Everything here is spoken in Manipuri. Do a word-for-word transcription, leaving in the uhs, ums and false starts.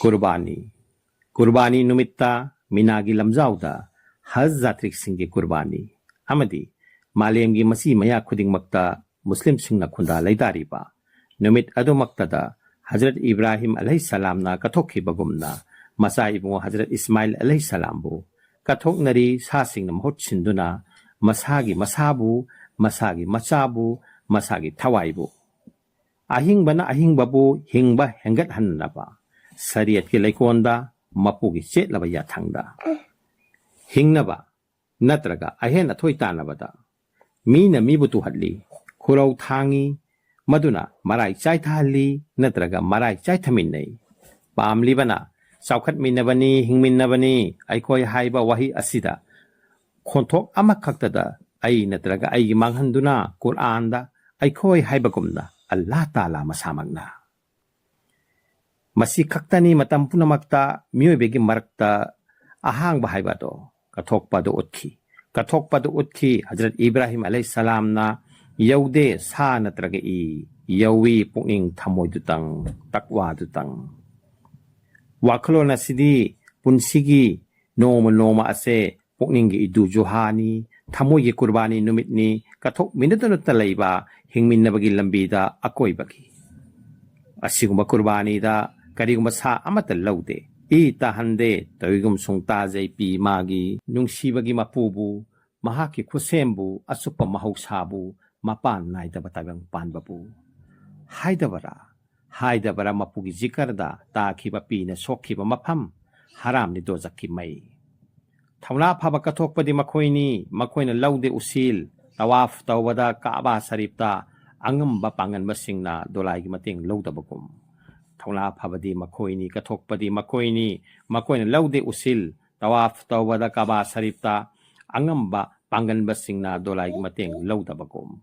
ꯀꯨꯔꯕꯥꯅꯤ꯫ ꯀꯨꯔꯕꯥꯅꯤ ꯅꯨꯃꯤꯠꯇ ꯃꯤꯅꯥꯒꯤ ꯂꯝꯖꯥꯎꯗ ꯍꯖ ꯖꯥꯇ꯭ꯔꯤꯛꯁꯤꯡꯒꯤ ꯀꯨꯔꯕꯥꯅꯤ ꯑꯃꯗꯤ ꯃꯥꯂꯦꯝꯒꯤ ꯃꯆꯤ ꯃꯌꯥ ꯈꯨꯗꯤꯡꯃꯛꯇ ꯃꯨꯁꯂꯤꯝꯁꯤꯡꯅ ꯈꯨꯟꯗꯥ ꯂꯩꯇꯥꯔꯤꯕ ꯅꯨꯃꯤꯠ ꯑꯗꯨꯃꯛꯇꯗ ꯍꯖꯔꯠ ꯏꯕ꯭ꯔꯥꯍꯤꯝ ꯑꯂꯩꯍꯤꯁꯁꯂꯥꯝꯅ ꯀꯠꯊꯣꯛꯈꯤꯕꯒꯨꯝꯅ ꯃꯆꯥ ꯏꯕꯨꯡꯉꯣ ꯍꯖꯔꯠ ꯏꯁꯃꯥꯏꯜ ꯑꯂꯩꯍꯤꯁꯁꯂꯥꯝꯕꯨ ꯀꯠꯊꯣꯛꯅꯔꯤ, ꯁꯥꯁꯤꯡꯅ ꯃꯍꯨꯠ ꯁꯤꯟꯗꯨꯅ ꯃꯁꯥꯒꯤ ꯃꯁꯥꯕꯨ, ꯃꯁꯥꯒꯤ ꯃꯆꯥꯕꯨ, ꯃꯁꯥꯒꯤ ꯊꯋꯥꯏꯕꯨ꯫ ꯑꯍꯤꯡꯕꯅ ꯑꯍꯤꯡꯕꯕꯨ ꯍꯤꯡꯕ ꯍꯦꯟꯒꯠꯍꯟꯅꯕ ꯁꯔꯤꯌꯠꯀꯤ ꯂꯩꯀꯣꯟꯗ ꯃꯄꯨꯒꯤ ꯆꯦꯠꯂꯕ ꯌꯥꯊꯪꯗ ꯍꯤꯡꯅꯕ ꯅꯠꯇ꯭ꯔꯒ ꯑꯍꯦꯟ ꯑꯊꯣꯏ ꯇꯥꯟꯅꯕꯗ ꯃꯤꯅ ꯃꯤꯕꯨ ꯇꯨꯍꯠꯂꯤ, ꯈꯨꯔꯧ ꯊꯥꯡꯉꯤ, ꯃꯗꯨꯅ ꯃꯔꯥꯏ ꯆꯥꯏꯊꯍꯜꯂꯤ ꯅꯠꯇ꯭ꯔꯒ ꯃꯔꯥꯏ ꯆꯥꯏꯊꯃꯤꯟꯅꯩ꯫ ꯄꯥꯝꯂꯤꯕꯅ ꯆꯥꯎꯈꯠꯃꯤꯟꯅꯕꯅꯤ, ꯍꯤꯡꯃꯤꯟꯅꯕꯅꯤ, ꯑꯩꯈꯣꯏ ꯍꯥꯏꯕ ꯋꯥꯍꯩ ꯑꯁꯤꯗ ꯈꯣꯟꯊꯣꯛ ꯑꯃꯈꯛꯇꯗ ꯑꯩ ꯅꯠꯇ꯭ꯔꯒ ꯑꯩꯒꯤ ꯃꯥꯡꯍꯟꯗꯨꯅ ꯀꯨꯔꯑꯥꯟꯗ ꯑꯩꯈꯣꯏ ꯍꯥꯏꯕꯒꯨꯝꯅ ꯑꯜꯂꯥꯍ ꯇꯥꯂꯥ ꯃꯁꯥꯃꯛꯅ꯫ ꯃꯁꯤ ꯈꯛꯇꯅꯤ ꯃꯇꯝ ꯄꯨꯝꯅꯃꯛꯇ ꯃꯤꯑꯣꯏꯕꯒꯤ ꯃꯔꯛꯇ ꯑꯍꯥꯡꯕ ꯍꯥꯏꯕ ꯑꯗꯣ ꯀꯠꯊꯣꯛꯄ ꯑꯗꯨ ꯎꯠꯈꯤ꯫ ꯀꯠꯊꯣꯛꯄ ꯑꯗꯨ ꯎꯠꯈꯤ꯫ ꯍꯖꯔꯠ ꯏꯕ꯭ꯔꯥꯍꯤꯝ ꯑꯂꯩꯍꯤꯁꯁꯂꯥꯝꯅ ꯌꯧꯗꯦ ꯁꯥ ꯅꯠꯇ꯭ꯔꯒ ꯏ, ꯌꯧꯏ ꯄꯨꯛꯅꯤꯡ ꯊꯃꯣꯏꯗꯨꯇꯪ, ꯇꯛꯋꯥꯗꯨꯇꯪ꯫ ꯋꯥꯈꯜꯂꯣꯟ ꯑꯁꯤꯗꯤ ꯄꯨꯟꯁꯤꯒꯤ ꯅꯣꯡꯃ ꯅꯣꯡꯃ ꯑꯁꯦ ꯄꯨꯛꯅꯤꯡꯒꯤ ꯏꯗꯨ ꯖꯨꯍꯥꯅꯤ, ꯊꯃꯣꯏꯒꯤ ꯀꯨꯔꯕꯥꯅꯤ ꯅꯨꯃꯤꯠꯅꯤ, ꯀꯠꯊꯣꯛꯃꯤꯟꯅꯗꯨꯅꯇ ꯂꯩꯕ ꯍꯤꯡꯃꯤꯟꯅꯕꯒꯤ ꯂꯝꯕꯤꯗ ꯑꯀꯣꯏꯕꯒꯤ꯫ ꯑꯁꯤꯒꯨꯝꯕ ꯀꯨꯔꯕꯥꯅꯤꯗ ꯀꯔꯤꯒꯨꯝꯕ ꯁꯥ ꯑꯃꯠꯇ ꯂꯧꯗꯦ, ꯏ ꯇꯥꯍꯟꯗꯦ, ꯇꯧꯏꯒꯨꯝꯁꯨꯡ ꯇꯥꯖꯩ ꯄꯤ ꯃꯥꯒꯤ ꯅꯨꯡꯁꯤꯕꯒꯤ ꯃꯄꯨꯕꯨ, ꯃꯍꯥꯛꯀꯤ ꯈꯨꯠꯁꯦꯝꯕꯨ, ꯑꯆꯨꯞꯄ ꯃꯍꯧꯁꯥꯕꯨ, ꯃꯄꯥꯟ ꯅꯥꯏꯗꯕ ꯇꯥꯏꯕꯪ ꯄꯥꯟꯕꯕꯨ꯫ ꯍꯥꯏꯗꯕꯔꯥ? ꯍꯥꯏꯗꯕꯔꯥ ꯃꯄꯨꯒꯤ ꯖꯤꯀꯔꯗ ꯇꯥꯈꯤꯕ ꯄꯤꯅ ꯁꯣꯛꯈꯤꯕ ꯃꯐꯝ ꯍꯔꯥꯝꯅꯤ ꯗꯣꯖꯛꯀꯤ ꯃꯩ꯫ ꯊꯧꯅꯥ ꯐꯕ ꯀꯠꯊꯣꯛꯄꯗꯤ ꯃꯈꯣꯏꯅꯤ, ꯃꯈꯣꯏꯅ ꯂꯧꯗꯦ ꯎꯁꯤꯜ, ꯇꯋꯥꯐ ꯇꯧꯕꯗ ꯀꯥꯕꯥ ꯁꯔꯤꯐꯇ ꯑꯉꯝꯕ ꯄꯥꯡꯒꯟꯕꯁꯤꯡꯅ ꯗꯣꯂꯥꯏꯒꯤ ꯃꯇꯦꯡ ꯂꯧꯗꯕꯒꯨꯝ꯫ ꯊꯧꯅꯥ ꯐꯕꯗꯤ ꯃꯈꯣꯏꯅꯤ, ꯀꯠꯊꯣꯛꯄꯗꯤ ꯃꯈꯣꯏꯅꯤ, ꯃꯈꯣꯏꯅ ꯂꯧꯗꯦ ꯎꯁꯤꯜ, ꯇꯋꯥꯐ ꯇꯧꯕꯗ ꯀꯥꯕꯥ ꯁꯔꯤꯐꯇ ꯑꯉꯝꯕ ꯄꯥꯡꯒꯟꯕꯁꯤꯡꯅ ꯗꯣꯂꯥꯏꯒꯤ ꯃꯇꯦꯡ ꯂꯧꯗꯕꯒꯨꯝ꯫